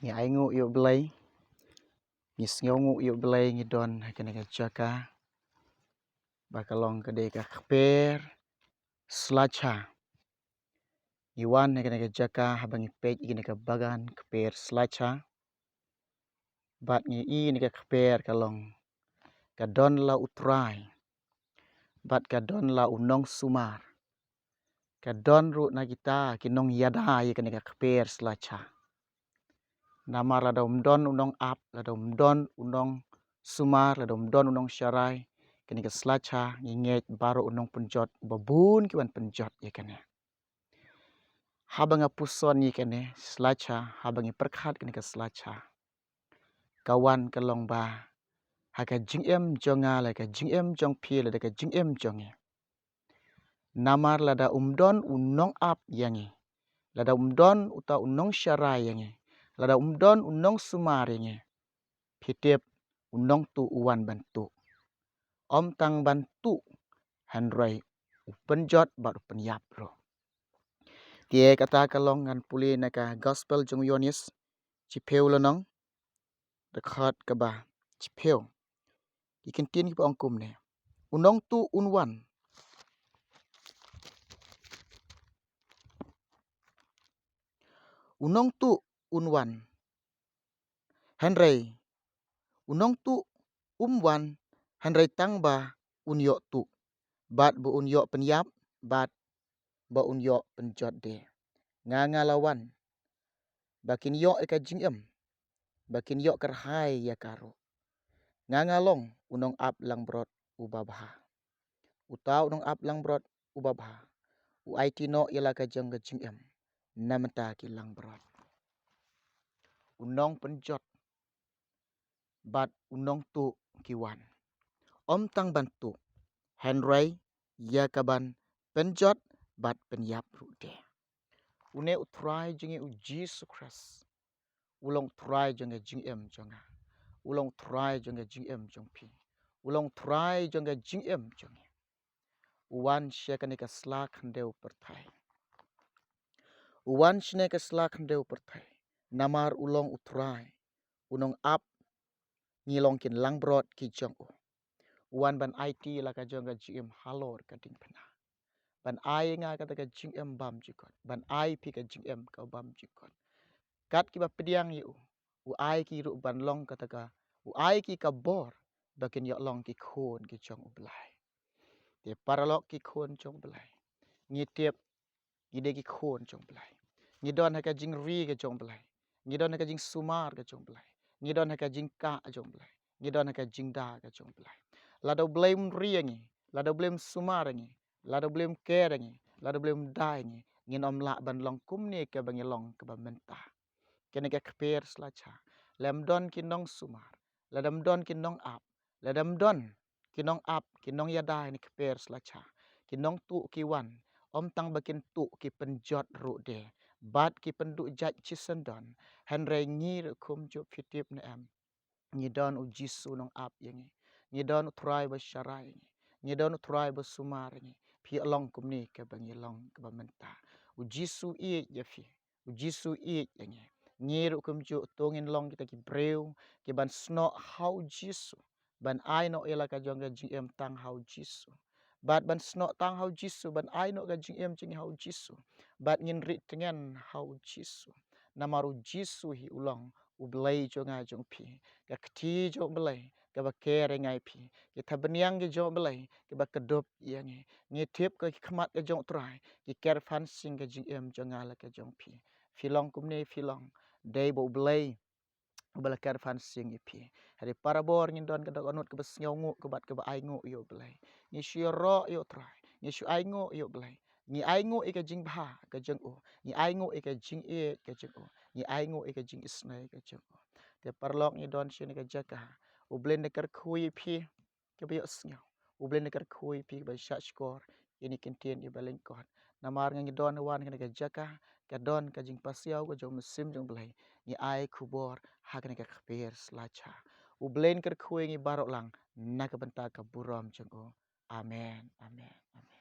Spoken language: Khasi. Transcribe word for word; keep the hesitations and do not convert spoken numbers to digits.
Ngi ai nguh ïa u Blei. Ngi sngew nguh ïa u Blei ngi don ha kane ka jaka ba ka long ka dei ka kper slacha. Ngi wan ha kane ka jaka haba ngi peit ïa kane ka bagan kper slacha. Bad ngi i ïa kane ka kper ka long ka don la u trai bad ka don la u nongsumar. Ka don ruh na kita ki nongïada ïa kane ka kper slacha. Namar lada um don u nongap, lada um don u nongsumar, lada um don u nongsharai, kane ka slacha ngi ngeit baroh u nongpynjot uba bun ki wan pynjot ïa kane. Haba nga puson ïa kane slacha, haba ngi pyrkhat kane ka slacha, ka wan ka long ba ha ka jingim jong nga, la ka jingim jong phi, la da ka jingim jong ngi. Namar lada um don u nongap ïa ngi, lada um don uta u nongsharai ïa ngi, lada um don u nongsumar ïa ngi, phi tip u nongtuh u wan ban tuh. Ym tang ban tuh, hynrei u pynjot bad u pynïap ruh. Te kata ka long ngan pule na ka gospel jong u Ïoannis, chiphew lynnong, dkhot kaba chiphew. Ki kyntien kiba ong kumne. U nongtuh un wan. U nongtuh un wan. Hynrei u nongtuh um wan, hynrei tang ba un ïoh tuh, bad ba un ïoh pynïap, bad ba un ïoh pynjot de. Nga nga la wan ba kin ïoh ïa ka jingim, ba kin ïoh kyrhai ïa ka ruh. Nga nga long u nongap langbrot uba bha. Uta u nongap langbrot uba bha u aiti noh ïa la ka jong ka jingim na bynta ki langbrot. U nongpynjot bad u nongtuh ki wan. Ym tang ban tuh, hynrei ïa ka ban pynjot bad pynïap ruh de. Une u Trai jong ngi u Jisu Khrist u long Trai jong ka jingim jong nga. U long Trai jong ka jingim jong phi. U long Trai jong ka jingim jong ngi. U wan sha kane ka sla khyndew pyrthei. U wan shane ka sla khyndew pyrthei namar u long u Trai, u nongap. Ngi long ki langbrot ki jong u. U wan ban aiti la ka jong ka jingim halor ka diengphna. Ban ai ïa nga kata ka jingim bymjukut, ban ai phi ka jingim ka bymjukut. Kat kiba pdiang ïa u, u ai ki ruh ban long kata ka, u ai ki ka bor ba kin ïoh long ki khun ki jong u Blei. Te paralok, ki khun jong u Blei, ngi tip ngi dei ki khun jong u Blei. Ngi don ha ka jingri ka jong u Blei. Ngi don ha ka jingsumar ka jong u Blei. Ngi don ha ka jingkah jong u Blei. Ngi don ha ka jingda ka jong u Blei. Lada u Blei um ri ïa ngi, lada u Blei um sumar ïa ngi, lada u Blei um ker ïa ngi, lada u Blei um da ïa ngi, ngin ym lah ban long kumne kaba ngi long kaba mynta. Kane ka kper slacha, lada ym don ki nongsumar, lada ym don ki nongap, lada ym don ki nongap, ki nongïada ïa kane ka kper slacha, ki nongtuh ki wan. Ym tang ba kin tuh, ki pynjot ruh de, bad ki pynduh jait shisyndon. Hynrei ngi ruh kumjuh, phi tip ne em, ngi don u Jisu u nongap ïa ngi. Ngi don u Trai ba sharai ïa ngi. Ngi don u Trai ba sumar ïa ngi. Phi ïoh long kumne kaba ngi long kaba mynta. U Jisu u ïeit ïa phi. U Jisu u ïeit ïa ngi. Ngi ruh kumjuh, to ngin long kita ki briew ki ban snoh ha u Jisu, ban ai noh ïa la ka jong ka jingim tang ha u Jisu. Bad ban snoh tang ha u Jisu, ban ai noh ka jingim jong ngi ha u Jisu. Bad ngin ri tngen ha u Jisu. Namar u Jisu hi u long u Blei jong nga jong phi. Ka kti jong u Blei kaba ker ïa nga ïa phi. Ki thapniang ki jong u Blei kiba kdup ïa ngi. Ngi tip ka ki khmat ka jong u Trai ki ker phan sing ka jingim jong nga la ka jong phi. Phi long kumne, phi long. Dei ba u Blei uba la ker phan sing ïa phi. Hynrei parabor ngin don ka dohnud kaba sngewnguh, ka bad kaba ainguh ïa u Blei. Ngi shu ïaroh ïa u Trai. Ngi shu ainguh ïa u Blei. Ngi ainguh ïa ka jingbha ka jong u. Ngi ainguh ïa ka jingïeit ka jong u. Ngi ainguh ïa ka jingisynei ka jong u. Te paralok, ngi don shane ka jaka. U Blei un da kyrkhu ïa phi kiba ïohsngew. U Blei un da kyrkhu ïa phi kiba shahshkor ïa kine ki ktien kiba lyngkot. Namar nga ngi don wan kane ka jaka, ka don ka jingpasiaw ka jong u Mynsiem jong u Blei. Ngi ai khubor ha kane ka kper slacha. U Blei un kyrkhu ïa ngi baroh lang na ka bynta ka burom jong u. Amen. Amen. Amen.